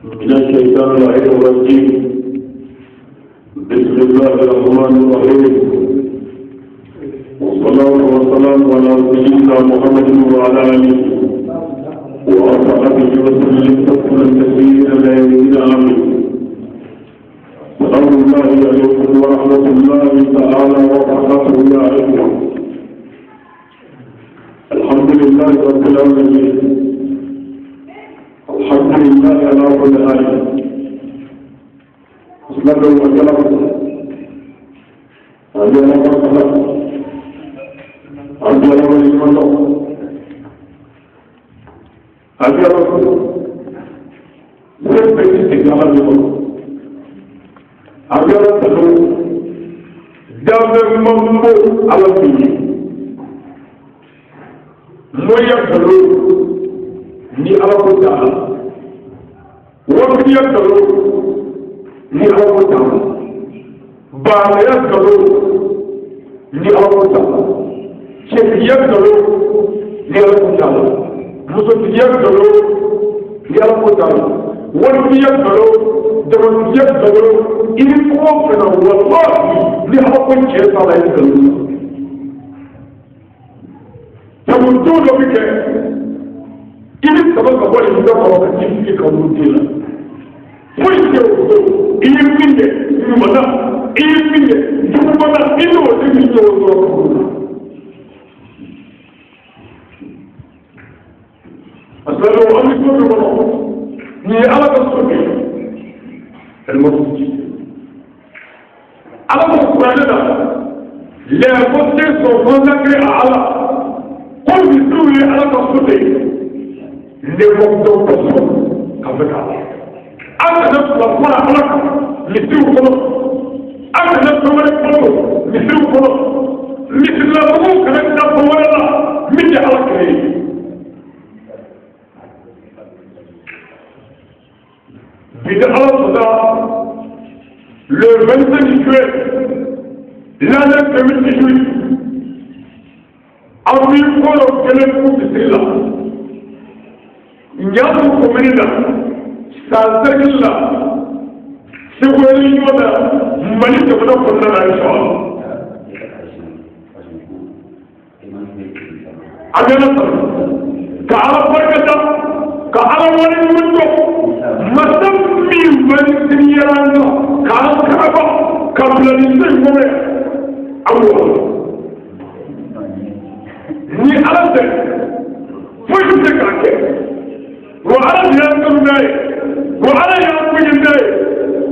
من الشيطان اللعين الرجيم. بسم الله الرحمن الرحيم، والصلاة والسلام على سيدنا محمد وعلى آله وأصحابه وسلم تسليما كثيرا لا يزيد. آمين. سلام الله عليكم ورحمة الله تعالى وبركاته يا إخوة. الحمد لله رب العالمين، الحمد لله على كل حال. أسلم وسلم ni ala ko ta'ala wajiya kalo ni ala ko ta'ala baanaya kalo ni ala ko ta'ala cɛtigiya kalo ni ala ko ta'ala musotigiya kalo ni ala ko ta'ala waritigiya kalo jamatigiya kalo i ni ko o fɛn na walahi ni ala ko cɛ t'a la i kalo sabu don dɔ bɛ kɛ i bɛ saba ka bɔ nin bɛɛ kɔrɔ ka t'i sigi ka olu den la foyi tɛ o don i ye min kɛ ɲuman na i ye min kɛ juguman na i n'o de bɛ ɲɔgɔn sɔrɔ kaburu la. Parce que an bɛ so min kɔnɔ nin ye Ala ka so de ye alimɔti Ala ko kuranɛ la les mosquées sont consacrées à Allah ko misiw ye Ala ka so de ye. Ne mɔgɔ personne ka fɛ k'a la an kana fila fara Ala kan misiw kɔnɔ an kana fɛn wɛrɛ kɔnɔ misiw kɔnɔ misilamɔgɔw kana taa fɛn wɛrɛ la min tɛ Ala kɛlɛ ye. Bi ni Ala sɔnna le 25 juillet l'année 2018 an b'i kɔlɔ kelen k'u misiri la. Nyamu commune la san cercle la Segu région la Mali jamana kɔnɔna la inshallah. A bɛ na ka Ala barika da ka Ala waleɲuman dɔn masa min Mali sini yɛrɛ an na k'an karaba ka bila nin so in kɔnɔ yan awɔ ni Ala tɛ foyi tɛ se k'a kɛ. Wa Ala de y'an kanu n'a ye wa Ala y'an bonya n'a ye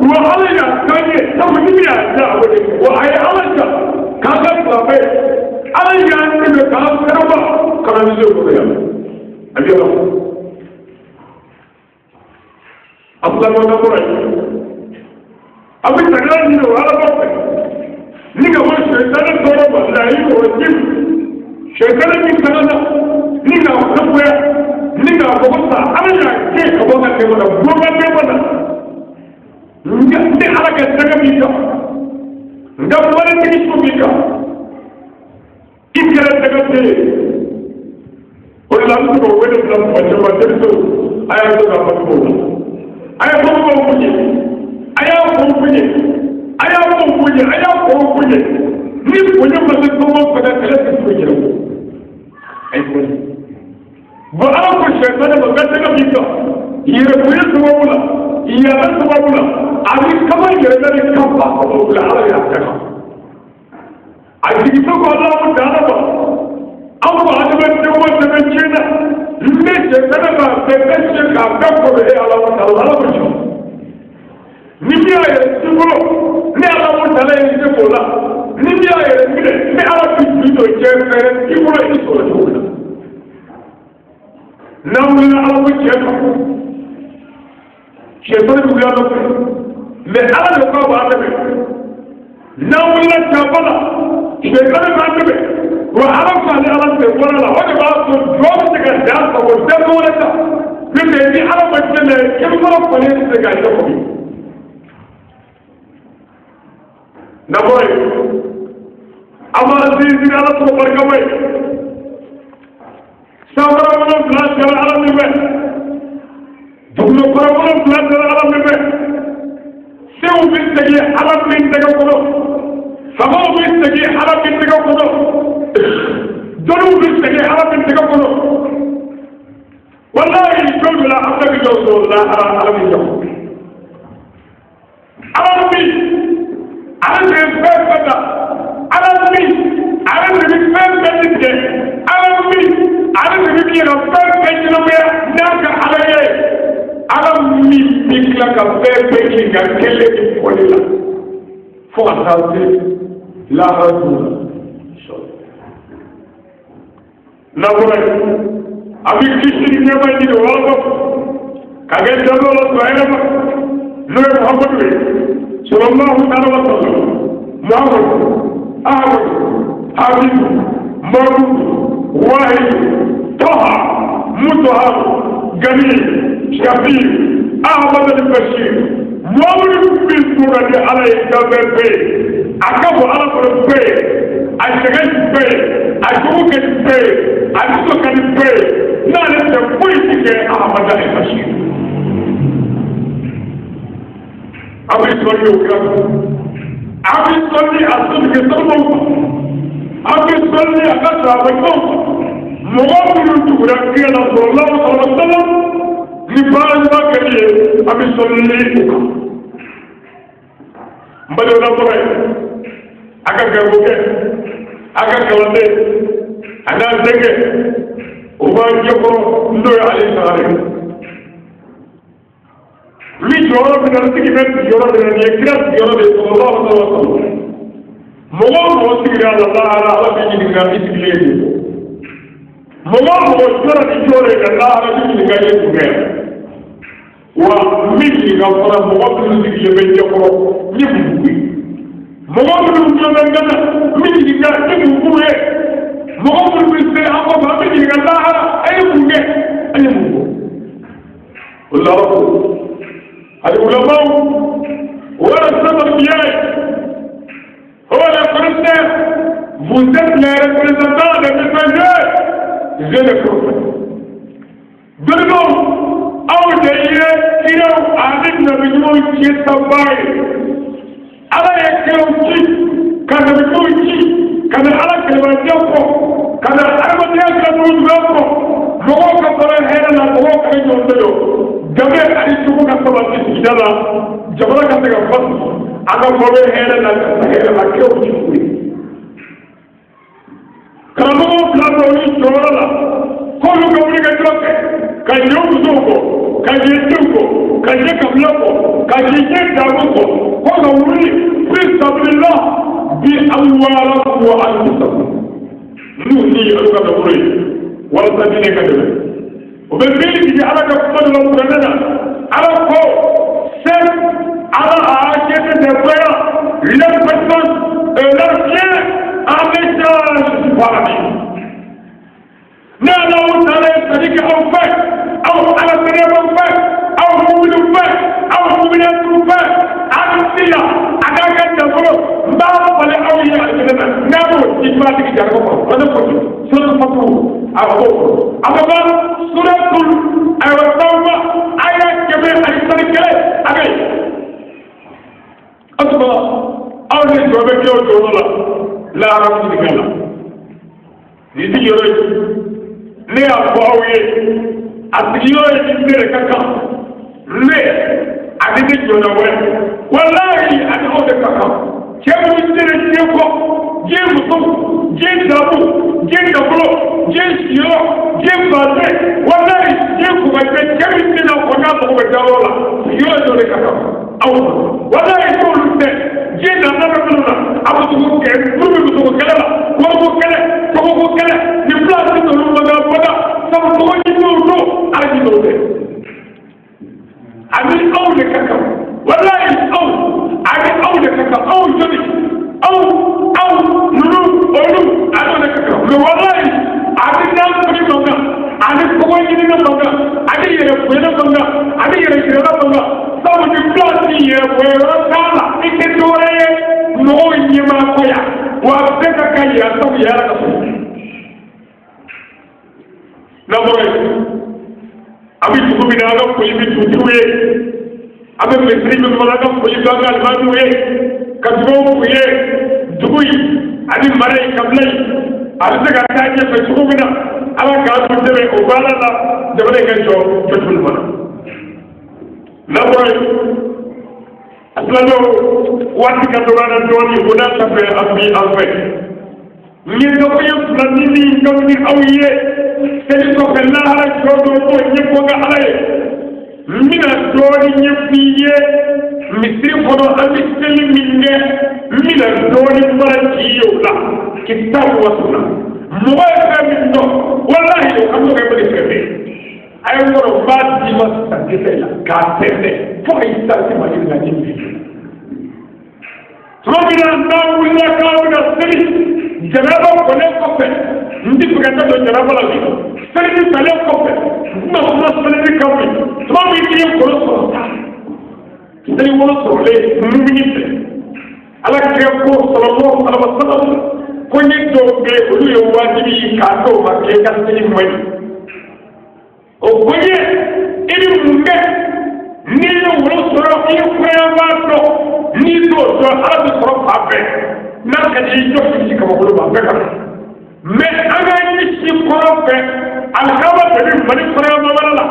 wa Ala y'an k'an ye sabu ni min y'a da o de wa a ye Ala ja k'an ka silamɛ ye Ala y'an dɛmɛ k'an karaba ka na ni so kɔnɔ yan a bɛ yɔrɔ a silamɛ na bɔra yen a bɛ tagala ɲini o Ala b'a fɛ ni ka bɔ sɛtanɛ tɔɔrɔ ma layi o jim sɛtanɛ min kana na ni k'a kagoya ni k'a fɔ ko sa Ala y'a kɛ ka bɔ ka nɛɛma na bɔ ka nɛɛma na ni Ala ka sanga b'i kan n ka waritigi so b'i kan i kɛra daga den ye o de la an bɛ se k'o wele bila mɔgɔ caman denmisɛnw a y'a to k'a bangebaaw la a y'a bangebaaw bonya a y'a faw bonya a y'a baw bonya a y'a faw bonya ni bonya ma se fɛn o fɛn na kɛlɛ tɛ foyi ɲɛnabɔ a ye sabali. Bon Ala ko sɛtanɛ ma ka tɛgɛ b'i kan yɛrɛbonya sababu la yaala sababu la ani kaba yɛrɛda ni kanfa sababu la Ala y'a daga a jigitɔ ko Alahu taala ma an ko adamadenw ma tɛmɛ tiɲɛ na n bɛ sɛtanɛ b'a bɛɛ tiɲɛ k'a bɛɛ kɔrɔ e Alahu taala Ala ko jigin ni min y'a yɛrɛ ci bolo ni Alahu taala ye se k'o la ni min y'a yɛrɛ minɛ ni Ala b'i ju don cɛ fɛrɛ i bolo i sɔrɔ cogo min na. N'an wulila Ala ko cɛ kan sɛtanɛ bɛ wuli an nɔfɛ mɛ Ala de ko b'an dɛmɛ n'an wulila janfa la sɛtanɛ b'an dɛmɛ wa Ala ko ale Ala tɛ bɔra la o de b'a to jɔ bɛ se ka dan sago dan wɛrɛ kan n'o tɛ ni Ala ma jɛn n'a ye kɛmɛ falen tɛ se k'a ɲɛfɔ bi. N'a bɔra yen an b'an sinsin Ala tɔgɔ barikama ye. San 70 kɛra Ala min fɛ. Dugukolo fila dara Ala min fɛ, sew bɛ segin Ala min tɛgɛ kɔnɔ, faamaw bɛ segin Ala min tɛgɛ kɔnɔ, dɔnniw bɛ segin Ala min tɛgɛ kɔnɔ. Walayi don dɔ la an bɛɛ bɛ jɔ sɔrɔ lahara Ala min jɔ. Ala min ale de ye fɛn bɛɛ da, Ala min ale de bɛ fɛn bɛɛ tigɛ, Ala min ale de bɛ ka fɛn bɛɛ ɲɛnamaya n'a ka Ala ye, Ala min bɛ tila ka fɛn bɛɛ ɲininka kelen ni fɔli la fo ka taa se lahara don la. N'a bɔra yen, a bɛ kisi ni nɛɛma ɲini o yɔrɔ ka kɛ dabɔ la sɔrɔ yɛrɛ ma, n'o ye Muhamadu ye sallallahu alaihi wa sallam. Muhamadu, Ahmadu, Hamidu, Mamudu, Wahidu, Taha, Mutahar, Gani, Shafi, Ahmad al-Bashir. Muhamadu min tora ni Ala ye danfɛn bɛɛ ye, a ka bɔ Ala kɔnɔ bɛɛ ye, a sɛgɛn bɛɛ ye, a jogo kɛ ni bɛɛ ye, a nisɔn ka di bɛɛ ye, n'ale tɛ foyi ti kɛ Ahmad al-Bashir. An bɛ sɔnni o kira kan, an bɛ sɔnni a sɔnnikɛ sababuw kan, an bɛ sɔnni a ka sahaba ɲumanw kan, mɔgɔ minnu tugura kira la sallallahu alaihi wa sallam ni baara ɲuman kɛli ye, an bɛ sɔnni o kan. N balimaw n'a bɔra yen, a ka garibukɛ, a ka kalanden, a n'a denkɛ, o b'an ɲɛkɔrɔ, n'o ye ale sangare. Min jɔyɔrɔ min na, n sigi bɛ sigiyɔrɔ min na, nin ye kira sigiyɔrɔ de ye sallallahu alaihi wa sallam. Mɔgɔ o mɔgɔ sigira la lahara, Ala b'i ɲininka i sigilen ye mun fɔ. Mɔgɔ o mɔgɔ jɔra ni jɔyɔrɔ ye ka lahara b'i ɲininka i ye mun kɛ. Wa n bɛ ɲininka fana mɔgɔ minnu sigilen bɛ ɲɛkɔrɔ, n ye mun f'u ye. Mɔgɔ minnu tulo bɛ n kan na, n bɛ ɲininka n ye mun f'u ye. Mɔgɔ minnu bɛ se an kɔfɛ, an bɛ ɲininka lahara a ye mun kɛ, a ye mun fɔ. O la ko العلماء ورثة الأنبياء هو les frères, vous êtes les représentants des messagers et des prophètes. Dɔnnibaw, aw de ye kiraw ani nabi ɲumanw ci sabaa ye. Ala ye kiraw ci ka nabi ɲumanw ci ka na Ala kɛlɛbaliya fɔ, ka na adamadenya dilancogo ɲuman fɔ, mɔgɔw ka baara hɛrɛ la, mɔgɔw ka ɲɔgɔn tɔɲɔ, danbe ani cogo ka sabati sigida la, jamana ka se ka basigi, a ka balo hɛrɛ la, ka sa hɛrɛ la, kiraw ci k'u ye. Karamɔgɔw fila dɔw y'u jɔyɔrɔ la k'olu ka wuli ka jɔ kɛ ka ɲɛ musow kɔ, ka ɲɛ denw kɔ, ka ɲɛ kabila kɔ, ka ɲɛ diɲɛ daamu kɔ, ko ka wuli fi sabilillah bi amwalikum wa anfusikum, n'u ni olu ka nafolo ye walasa diinɛ ka dɛmɛ. O bɛ min jigin Ala ka kuma dɔ la kuranɛ na, Ala ko certes Ala a acheté des croyants leur personne et leur bien en échange du paradis. Ne Alahu taala ye sanni kɛ aw fɛ, aw Ala sɛnɛbaw fɛ, aw muminu fɛ, aw muminatuw fɛ, aw si la a k'a ka nafolo, n b'a falen aw ye alijinɛ na, n'a m'o di b'a tigi jarakɔ kɔnɔ. O ne ko ten suratul Fatihu a b'o kɔnɔ, a bɛ ban suratul ayiwa Tawba aya 111 a bɛ yen. O tuma aw ni jɔ bɛ kɛ o jɔyɔrɔ la lahara ɲininka la. Nin sigiyɔrɔ ye, ne y'a fɔ aw ye, a sigiyɔrɔ ye ni ne de ka kan, ne ani ne jɔna wɛrɛ, walayi ani aw de ka kan. Cɛ minnu tɛ diɲɛ kɔ, diɲɛ musow, diɲɛ daamu, diɲɛ nafolo, diɲɛ siyɔrɔ, diɲɛ baze, walayi diɲɛ kɔgɔjɛ, cɛ min tɛna fɔ n'a mago bɛ dayɔrɔ la, sigiyɔrɔ dɔ de ka kan aw ma. Walayi n'olu tɛ, diɲɛ nana bɛ minnu na, a muso kɛ, minnu bɛ musoko kɛlɛ la, wariko kɛlɛ, tɔgɔko kɛlɛ, nin fila ti n'olu mankan bada, sabu tɔgɔ ɲiniw don, ala ɲiniw tɛ. Ani aw de ka kan, walayi aw ani aw de ka kan, aw joli, aw aw ninnu olu ani de ka kan. Mɛ walayi ani n'an kɔni man kan, ani tɔgɔ ɲinina man kan, ani yɛrɛ bonyana man kan, ani yɛrɛ yirala man kan, sabu ni fila ti yɛrɛ bonya yɔrɔ t'a la, i tɛ dɔwɛrɛ ye mɔgɔw ɲɛmaa kɔ yan, wa bɛɛ ka kan yɛrɛ sabu yɛrɛ ka so. N'a bɔra yen, An bɛ dugu min na, an ka foli bɛ dugutigiw ye. An bɛ misiri min kɔnɔ, an ka foli bɛ an ka alimamiw ye, ka dugawu k'u ye. Dugu in ani mara in, kabila in, a bɛ se ka taa ɲɛfɛ cogo min na, Ala k'an to dɛmɛ o baara la, jamana in ka jɔ jɔcogo ɲuman na. N'an bɔra yen, a silamɛw, waati ka dɔgɔ an na dɔɔnin, o n'a ta bɛɛ, an bi an fɛ. N ye dɔgɔye fila ni min ka ni aw ye seli kɔfɛ, lahara jɔ dɔ b'o ɲɛfɔ n ka Ala ye. N bɛna dɔɔnin ɲɛf'i ye misiri kɔnɔ, an bɛ seli min kɛ, n bɛna dɔɔnin fara k'i ye o la. Kitabu wa sunna, mɔgɔ ye fɛn min dɔn, walahi, o ka dɔgɔ e bɛ fɛn bɛɛ. A ye n kɔrɔ, n b'a d'i ma sisan dɛsɛ la k'a tɛntɛn fo ka i sa ma ɲininka ni min ye. Tuma min na n'an wulila k'an bɛna seli, janaba kɔnnen kɔfɛ, n ti fɛ ka da don janaba la bi. Seliji talen kɔfɛ, n tɛna kuma seliji kan bi. Tuma min n'i ye kɔrɔ sɔrɔ sa, seli wolo sɔrɔlen mumini fɛ, Ala kira ko sallallahu alaihi wa sallam ko ni dɔw bɛ yen, olu ye wajibi ye k'a dɔw ma k'e ka seli man ɲi. O ko ye, i bɛ mun kɛ n'i ye wolo sɔrɔ? I ye kɔɲɔbaa dɔn, n'i t'o dɔn, Ala bɛ sɔrɔ fan bɛɛ. N'a ka di i jɔ k'i kabakolo ma, a bɛɛ ka na. Mɛ an ka ɲɛsin kɔrɔ fɛ, alikaba de bɛ Mali kɔnɔyamamana la,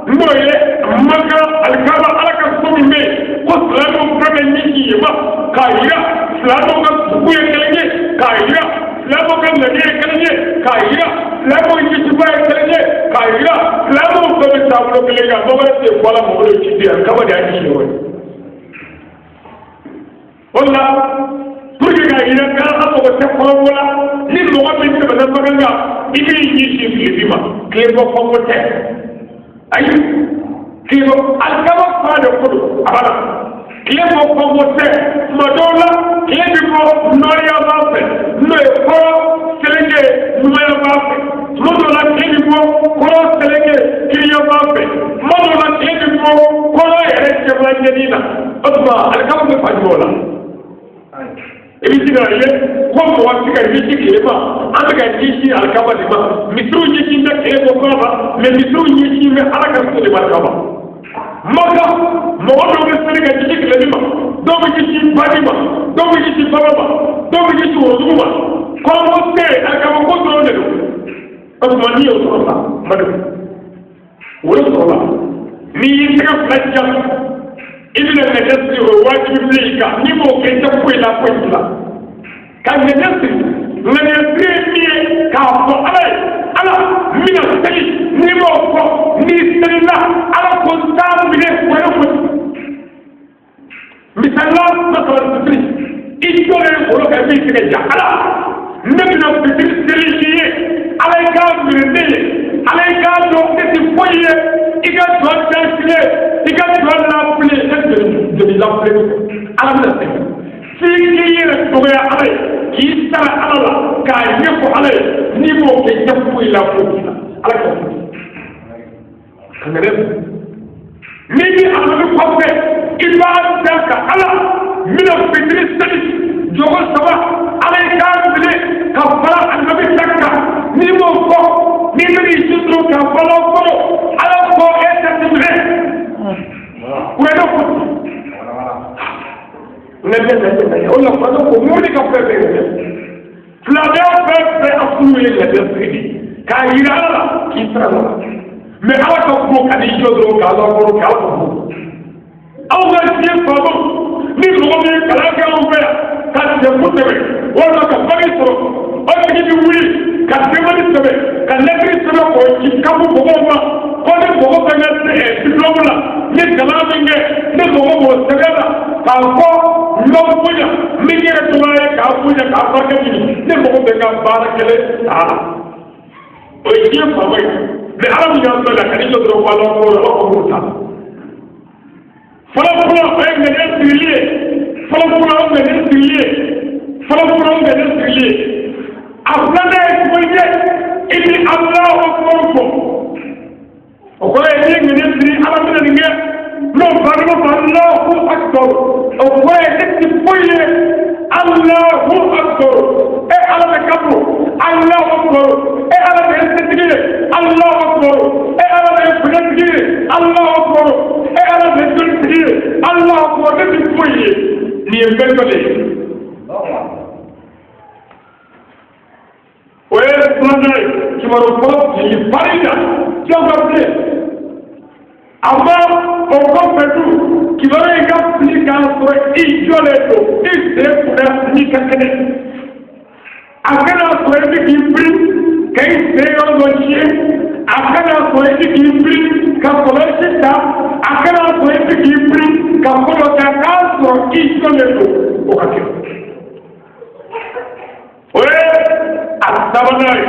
n'o ye Maka alikaba, Ala ka so min bɛ yen ko silamɛw bɛɛ bɛ ɲɛsin yen ma, k'a yira silamɛw ka dugu ye kelen ye, k'a yira silamɛw ka ŋaniya ye kelen ye, k'a yira silamɛw ɲɛsinba ye kelen ye, k'a yira silamɛw bɛɛ bɛ taabolo kelen kan. Dɔ wɛrɛ tɛ bɔ a la, mɔgɔ ye ci di alikaba de y'a ɲɛsin yɔrɔ ye. O la, pour que k'a yira k'an mago tɛ kɔrɔbɔ la, ni mɔgɔ min tɛmɛna bagan kan, i b'i ɲɛsin tilebin ma. Tile bɔ kɔngɔ tɛ, ayi, tile bɔ alikaba fa de ko don, a b'a la. Tile bɔ kɔngɔ tɛ. Tuma dɔw la, tile bɛ bɔ nɔrɔya b'a fɛ, n'o ye kɔrɔ seleke ɲumanya b'a fɛ. Tuma dɔw la, tile bɛ bɔ kɔrɔ seleke kirinya b'a fɛ. Tuma dɔw la, tile bɛ bɔ kɔrɔ yɛrɛ cɛmancɛnin na. O tuma alikaba bɛ fa jumɛn la? I bɛ se k'a ye ko mɔgɔ tɛ ka ɲɛsin tile ma, an bɛ ka ɲɛsin alikaba de ma. Misiriw ɲɛsin bɛ tile bɔ kɔrɔ ma, mɛ misiriw ɲɛsin bɛ Ala ka so de ma, alikaba. Maka, mɔgɔ dɔw bɛ seli ka ɲɛsin tilebin ma, dɔw bɛ ɲɛsin baji ma, dɔw bɛ ɲɛsin baba ma, dɔw bɛ ɲɛsin worodugu ma. Kɔrɔbɔ tɛ yen, alikaba ko dɔrɔn de don. O tuma, n'i y'o sɔrɔ sa, madu wolo sɔrɔ la, n'i y'i tɛgɛ fila jan, i bɛna nɛgɛ siri, o ye wajibi bilen i kan. N'i m'o kɛ, i tɛ foyi la, foyi t'i la. Ka nɛgɛ siri, ŋaniya siri ye min ye, k'a fɔ Ala ye: Ala, n bɛna seli. N'i m'o fɔ, n'i selila, Ala ko n t'a minɛ. O ye foyi. Misali la, masalan fitiri, i jɔlen kolo kan, i b'i tɛgɛ ja: Ala, ne bɛna fitiri seli i ye, Ala i k'a minɛ ne ye, Ala i k'a dɔn ne tɛ foyi ye, i ka jɔn dasile, i ka jɔn lafili, i ka joli lafili. Ala bɛna segin f'i k'i yɛrɛ dɔgɔya Ala ye, k'i sara Ala la, k'a ɲɛfɔ Ala ye. N'i m'o kɛ, i tɛ foyi la, foyi t'i la. Ala ka foyi ka ŋɛrɛ n'i bɛ a bɛ kɔfɛ, i b'a da ka: Ala, n bɛna fitiri seli jɔgo saba, Ala ye k'a minɛ ka fara alimami ta kan. N'i m'o fɔ, n'i bɛ k'i suturu k'a fɔ kɔrɔ, Ala ko e tɛ minɛ. Kuranɛ ko ŋaniya, ŋaniya, ŋaniya. O la, kuranɛ ko mobili ka fɛn bɛɛ ŋaniya, silamɛya fɛn bɛɛ a furu ye ŋaniya siri de k'a yira Ala la k'i sara la. Mɛ Ala ka ko ka n'i jɔ dɔrɔn k'a la kɔrɔ k'Ala ka ko. Aw ka diɲɛ faamaw, ni mɔgɔ min ye kalan kɛ anw fɛ yan ka sɛfu sɛbɛn walima ka bange sɔrɔ, o tigi bɛ wuli ka demande sɛbɛn, ka lɛtiri sɛbɛn k'o ci kafu mɔgɔw ma ko ne mɔgɔ bɛ n ka diplôme la, n ye kalan min kɛ, ne mɔgɔ b'o sɛbɛn la k'a fɔ n b'aw bonya, n bɛ n yɛrɛ dɔgɔya ye k'a bonya, k'a barika ɲini, ne mɔgɔ bɛ n ka baara kɛlɛ ta la. O ye diɲɛ faama ye. Mɛ Ala min y'an bila ka n'i jɔ dɔrɔn ko Ala ko Ala ko b'o ta. Fɔlɔ fɔlɔ, o ye ŋaniya sirili ye. Fɔlɔ fɔlɔ, o ye ŋaniya sirili ye. Fɔlɔ fɔlɔ, o ye ŋaniya sirili ye. A filanan ye jumɛn ye? I bi Alahu akubaru fɔ. O kɔrɔ ye, n'i ye ŋaniya siri, Ala bɛna nin kɛ, n'o banna, i b'a fɔ Alahu akubaru. O kɔrɔ ye, e ti foyi ye. Alahu akubaru, e Ala de ka bon. Alahu akubaru, e Ala de ye setigi ye. Alahu akubaru, e Ala de ye bonyatigi ye. ye bɛɛ jɔlen ye. O ye filanan ye, kibaru fɔlɔ fili farida diyagoya bilen. A ma o kɔfɛ dun, kibaru in ka fili k'a sɔrɔ i jɔlen don, i sen kunna n'i ka kɛnɛ. A kana sɔrɔ i bɛ k'i biri ka i sen yɔrɔ dɔ siɲɛ, a kana sɔrɔ i bɛ k'i biri ka kɔlɔsi ta, a kana sɔrɔ i bɛ k'i biri ka ko dɔ ta, k'a sɔrɔ i jɔlen don, o ka kɛ. O ye a sabanan ye.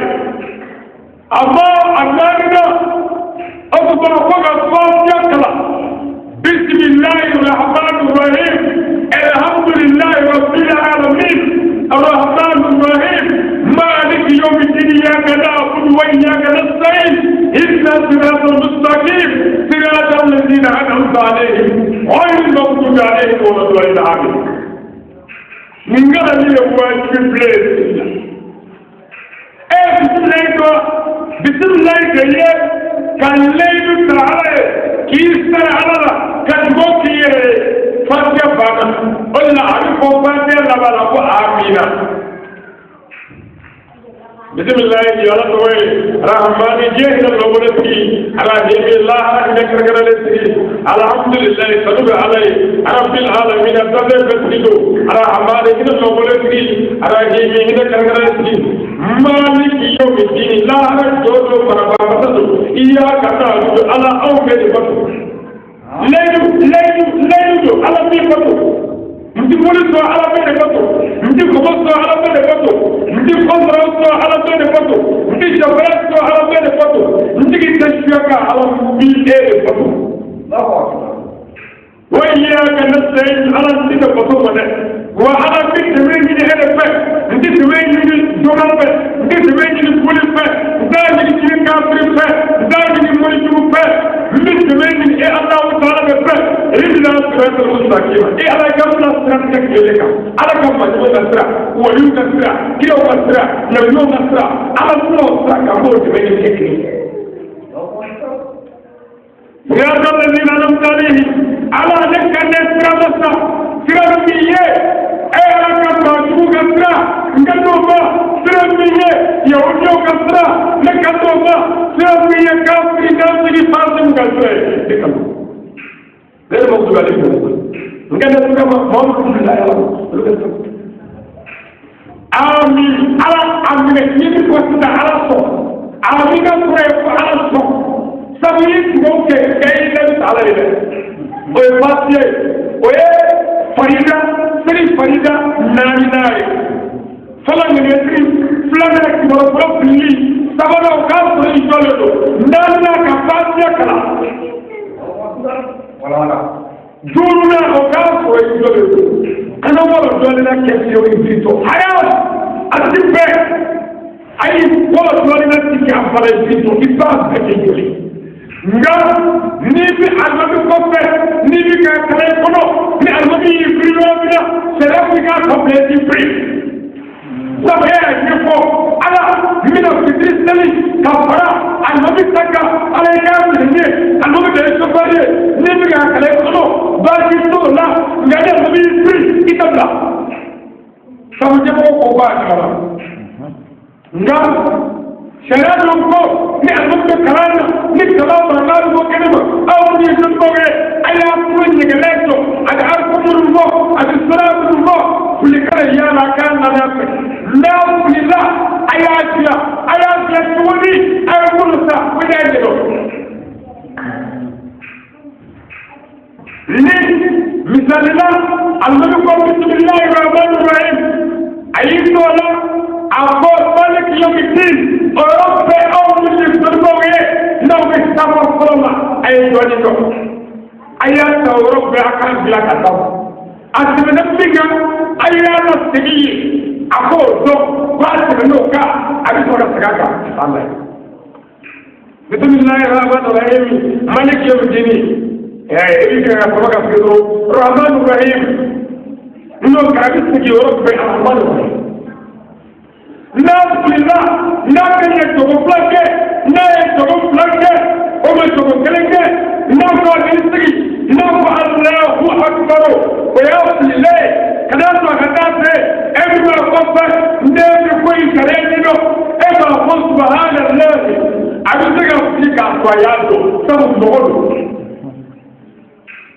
A ma a naaninan, o tuma ko ka Fatiha kalan: bisimilahi rahmani rahim, alhamdulilahi rabbil alamin, arrahmani rahim, maliki yawmi din, iyyaka na'budu wa iyyaka nasta'in, ihdina siratal mustaqim, siratal ladzina an'amta alayhim ghayril maghdubi alayhim waladdallin, amin. Nin kalanni ye wajibi bilen ye. E bisimilayi dɔ, bisimilayi de ye ka layidu ta Ala ye, k'i sara Ala la, ka dugawu k'i yɛrɛ ye. Fatiha banna, o de la a bɛ fɔ Fatiha laban la ko amina. Bisimilayi di Ala tɔgɔ ye, rahmani diɲɛ hinɛ lɔbɔlen tigi, arahimi lahara hinɛ kɛrɛnkɛrɛnlen tigi, alhamdulilayi tanu bɛ Ala ye, rabbil alamina danfɛn bɛɛ tigi don, arahmani hinɛ lɔbɔlen tigi, arahimi hinɛ kɛrɛnkɛrɛnlen tigi, maliki yawmi dini lahara jɔ don marabaa masa don, iyyaka na'budu Ala anw bɛɛ de bato, layidu layidu layidu don Ala min bato, n ti moli sɔn Ala bɛɛ de bato, n ti kɔmɔ sɔn Ala bɛɛ de bato, n ti kɔnsɔrɔ sɔn Ala bɛɛ de bato, n ti jabara sɔn Ala bɛɛ de bato, n tigi tɛ suya ka Ala bi e de bato. Wa iyyaka nasta'in Ala n ti ka bato ma dɛ, wa Ala bi dɛmɛ ɲini e de fɛ, n ti dɛmɛ ɲini dɔgɔ fɛ, n ti dɛmɛ ɲini boli fɛ, n t'a ɲini jiri kafiri fɛ, n t'a ɲini morijugu fɛ, n bɛ dɛmɛ ɲini e Alahu taala de fɛ. Ihdina siratal mustaqim, e Ala ka bila sira tigɛ kelen kan, Ala ka majugu ka sira, waliw ka sira, kiraw ka sira, nabiw ka sira, Ala bila o sira kan, n b'o dɛmɛ ɲini e kelen. Siratal ladzina an'amta alayhim, Ala ne ka ne sira ma sa, sira min ye e Ala ka maajugu ka sira, n ka t'o ma, sira min ye yahudiyaw ka sira, ne ka t'o ma, sira min ye kafiri nafigi fasiw ka sira ye, ne ka t'o. Ne yɛrɛ mako bɛ ale fɛ, n ka ne sira ma maa minnu bila Ala olu ka sira. Amin, Ala a minɛ ni min fɔ sisan Ala sɔn, amin ka sɔrɔ ye ko Ala sɔn, sabu i ye dugawu kɛ kɛ i layidu ta Ala ye dɛ. O ye Fatiha ye, o ye farida seli farida naaninan ye. Fɔlɔ ŋɛniɲɛsiri, filanan kibaru fɔlɔ filili, sabanan o k'a sɔrɔ i jɔlen don, naaninan ka Fatiha kalan, duurunan o k'a sɔrɔ i jɔlen don. Kana wɔlɔ dɔɔnin na kɛ fiyewu i biritɔ haram, a ti bɛn. Ayi, wɔlɔ dɔɔnin na ti kɛ a fara i biritɔ, i b'a bɛɛ kɛ joli. Nka n'i bɛ alimami kɔfɛ, n'i bɛ ka kalan i kɔnɔ, ni alimami y'i biri yɔrɔ min na, sariya ko i k'a tɔ bila i t'i biri. Sabu e y'a ɲɛfɔ Ala n bɛna fitiri seli ka fara alimami ta kan, Ala ye k'a minɛ n ye, alimami de ye sofɛri ye, n'i bɛ ka kalan i kɔnɔ baasi t'o la, nka ni alimami y'i biri i ta bila. Sabu ɲɛmɔgɔ ko b'a kalama, nka sariya dun ko ni alimami bɛ kalan na, ni kalan mankan bɛ bɔ kɛnɛ ma, aw minnu ye dɔnnibagaw ye, a y'a tulo ɲɛgɛlɛn jɔ, a bɛ arifu minnu fɔ, a bɛ sira minnu fɔ, fili kana yaala k'a nana fɛ. N'a filila, a y'a dilan, a y'a dilan cogo di, a ye minnu ta, o y'a ɲɛdɔn. Ni misali la, alimami ko bisimilahi rahmani rahim, a y'i t'o la, a ko maliki yawmi din, o yɔrɔ bɛɛ aw minnu ye dɔnnibagaw ye, n'aw bɛ safa fɔlɔ la, a ye dɔɔnin dɔn, a y'a ta o yɔrɔ bɛɛ a k'a bila ka taa. A tɛmɛna min kan, a y'a lasegin ye, a k'o dɔn k'a tɛmɛn'o kan, a bɛ sɔrɔ ka segin a kan ka taa n'a ye. Bisimilahi rahmani rahim, maliki yawmi din, i bɛ kɛ ka saba ka segin dɔrɔn, rahmani rahim, n'o kɛra a bɛ segin o yɔrɔ bɛɛ rahmani rahim. N'a filila, n'a ka ɲɛ jogo fila kɛ, n'a ye jogo fila kɛ, o ma jogo kelen kɛ, n'a ko a bɛ sigi, n'a ko Alahu akibaru, o y'a fililen ye. sɔrɔ ka taa fɛ e bɛ b'a kɔfɛ ne bɛ ko in sariya ɲɛ dɔn e b'a fɔ subahanallahi a bɛ se ka fili k'a fɔ a y'a dɔn sabu mɔgɔ don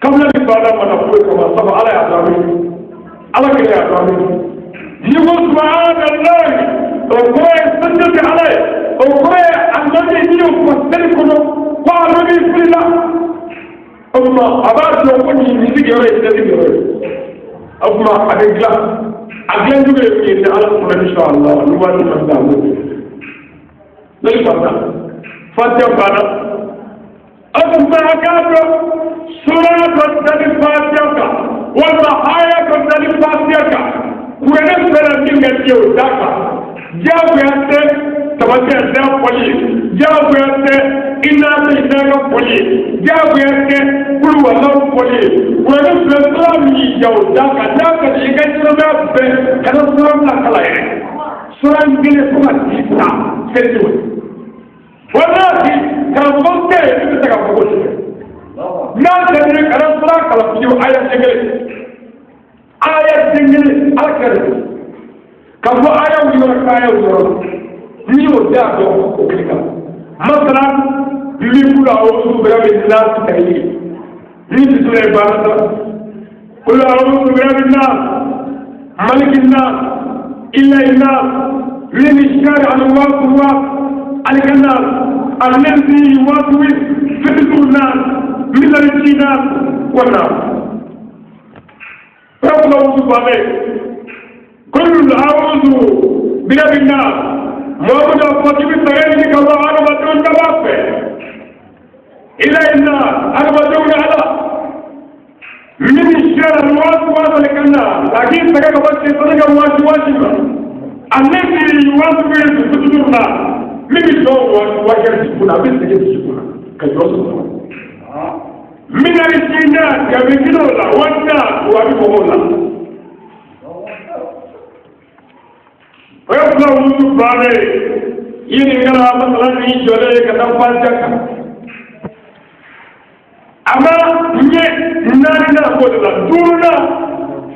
kabila ni baada mana foyi kama sabu ala y'a dɔn ala kelen y'a dɔn ni ko subahanallahi o kɔrɔ ye sanu tɛ ala ye o kɔrɔ ye a nɔ bɛ n'i y'o fɔ seli kɔnɔ ko a nɔ b'i fili la o tuma a b'a dɔn ko nin sigiyɔrɔ ye seli sigiyɔrɔ ye o tuma a bɛ dilan a dilan cogo ye min ye ni ala sɔnna inshallah ni waati ma se a b'o kɛ ne fata fatiha banna o tuma a k'a dɔn sura dɔ dali fatiha kan walima haya dɔ dali fatiha kan kuranɛ fɛnɛ min ka di o da kan diyagoya tɛ tamasiyɛn tɛ fɔli ye diyagoya tɛ i n'a tɛ i n'a ka fɔli ye diyagoya tɛ kuluwalaw fɔli ye kuranɛ filɛ sura min y'i diya o da kan n'a ka di i ka ɲɛnamaya bɛɛ kana sura bila kala yɛrɛ sura in kelen fo ka t'i sa seli t'o ye walahi karamɔgɔ tɛ yen min bɛ se ka fɔ ko tigɛ n'a tɛmɛna kana sura kalan fiyewu aya den kelen aya den kelen ala kɛra de ka fɔ aya yɔrɔ ka aya yɔrɔ n'i y'o da dɔn o kelen kan masala min kulu a'udhu birabbin nas ta yi ni bisimila ye baara ta kulu a'udhu birabbin nas malikin nas ilahin nas min sharri al-waswas al-khannas alladhi yuwaswisu fi sudurin nas min al-jinnati wan nas. Kul a'udhu birabbin nas Muhammadu a fɔ k'i bɛ saga ɲini ka bɔ adamadenw daba fɛ ilahin nas adamadenw ni ala min sharri al-waswas al-khannas a k'i saga ka bɔ sɛtanɛ ka wasiwasi ma alladhi yuwaswisu fi sudurin nas min bɛ jɔ wasiwasi dusukun na a bɛ sɛgɛn dusukun na ka jɔ sɔrɔ min al-jinnati a bɛ jinɛw la wan nas wa a bɛ mɔgɔw la. O ye fila wusu bannen ye i nin kana masala ni jɔlen ye ka taa fatiha kan a ma ɲɛ naaninan b'o de la duurunan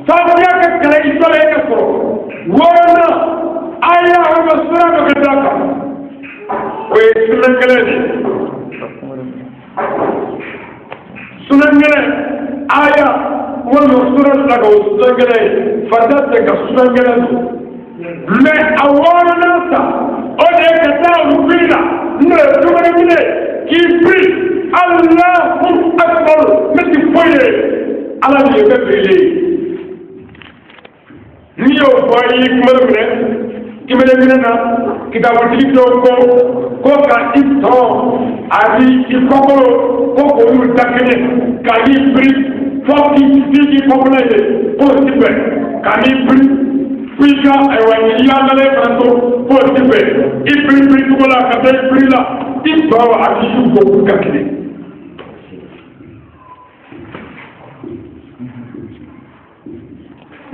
fatiha ka kalan i jɔlen ka sɔrɔ wɔɔrɔnan aya walima sura dɔ ka d'a kan o ye sunan kelen de ye sunan kelen aya walima sura dɔ ka o sunan kelen ye fatiha tɛ ka sunan kelen don. Mais a wɔɔrɔnan ta o de ye ka taa rukuni la n'o ye dumuni minɛ k'i biri Allahu akbar ne ti foyi ye ala de ye bɛɛ birilen ye n'i y'o fɔ i y'i kuma minɛ kimɛnɛ minɛ na kitabutigi dɔw ko ka i tɔn ani i kɔkɔrɔ ko k'olu da kɛnɛ ka n'i biri fɔ k'i k'i kɔkɔrɔ ye k'o ti bɛn ka n'i biri fo i ka ayiwa i y'a lamɛn fana to k'o ti bɛn i biri biri cogo la ka taa i biri la i tɔ a b'i su bɔ k'u ka kelen.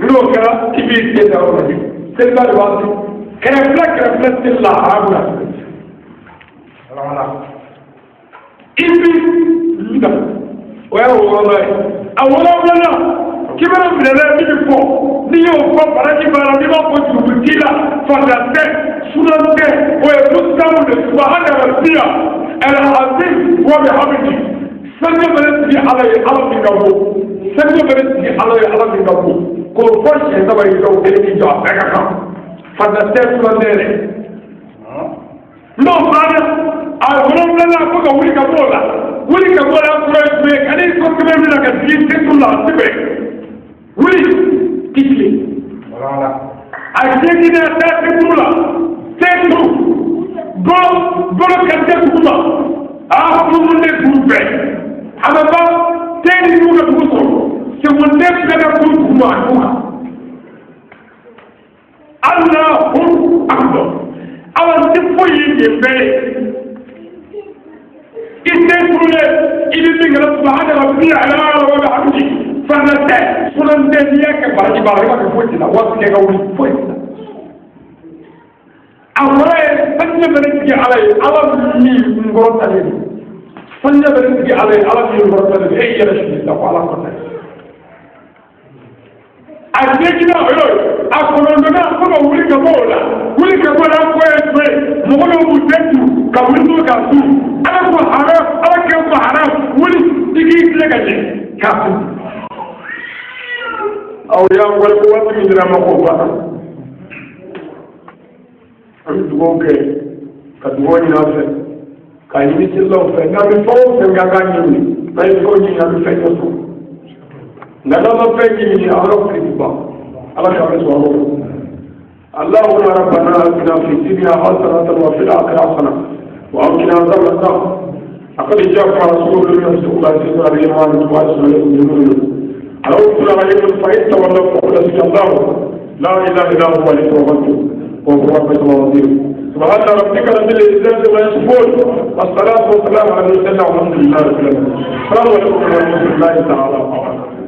N'o kɛra i b'i sen da yɔrɔ la seliba de b'a to kɛrɛfɛ kɛrɛfɛ seli la arabu la i b'i da o y'a wɔɔrɔnan ye a wolonwulanan kibɛrɛ minɛna min bɛ fɔ n'i y'o fɔ baraji b'a la n'i b'a fɔ jurumu t'i la fanda tɛ sunan tɛ o ye musamu de subahana rabbiya al-azim wa bihamdi sanu bɛ sigi ala ye ala min ka bon sanu bɛ sigi ala ye ala min ka bon k'o fɔ siɲɛ saba ye dɔw kelen k'i jɔ a bɛɛ ka kan fanda tɛ sunan tɛ dɛ n'o banna a wolonwulanan fo ka wuli ka bɔ o la wuli ka bɔ o la kɔrɔ ye jumɛn ye ka n'i sɔn kɛmɛ min na ka jigin setu la a ti bɛn wuli k'i tilen a seginna taa setu la setu bolo ka tɛ dugu ma a funun ne dugu bɛɛ a bɛ ban te ni dugu ka dugu sɔrɔ sekonden bɛɛ ka dugu dugu ma a dugu kan Allahu akbar awa n tɛ foyi ye nin bɛɛ ye i tɛ turulen i bɛ min kɛ subahana rabbiya ala wa bihamdi fana tɛ sunan tɛ n'i y'a kɛ baraji b'a la i b'a kɛ foyi t'i la waati kɛ ka wuli foyi t'i la a fɔra ye sanjɛ bɛ ne tigi ala ye ala min n kɔrɔtalen don sanjɛ bɛ ne tigi ala ye ala min n kɔrɔtalen don e yɛrɛ sigi la ko ala kɔrɔtalen a A seginna o y'o ye, a kɔnɔntɔnna fo ka wuli ka bɔ o la, wuli ka bɔ o la ko ye jumɛn ye? Mɔgɔ dɔw b'u den tu ka wuli to k'a tu. Ala ko haram, Ala kɛ ko haram, wuli i k'i tile ka ɲɛ k'a tu. Aw y'an wale ko waati min dira ma k'o banna, an bɛ dugawu kɛ ka dugawu ɲini an fɛ k'a ɲini selilaw fɛ. N'an bɛ fɛn o fɛn kɛ, an k'a ɲini. N'an ye fɛn ɲini, an bɛ fɛn ɲɛ sɔrɔ, nka n'an ma fɛn ɲini, an ka fili ti ban. Ala k'an bɛ sɔrɔ a. اللهم ربنا اتنا في الدنيا حسنة وفي الآخرة حسنة وقنا عذاب النار. لقد جاءكم رسول من أنفسكم عزيز عليه ما عنتم عليكم رؤوف رحيم، فإن تولوا فقل حسبي الله لا إله إلا هو عليه توكلت وهو رب العظيم. سبحان ربك رب العزة عما يصفون، والصلاة والسلام على المرسلين، والحمد لله رب العالمين. السلام عليكم ورحمة الله تعالى وبركاته.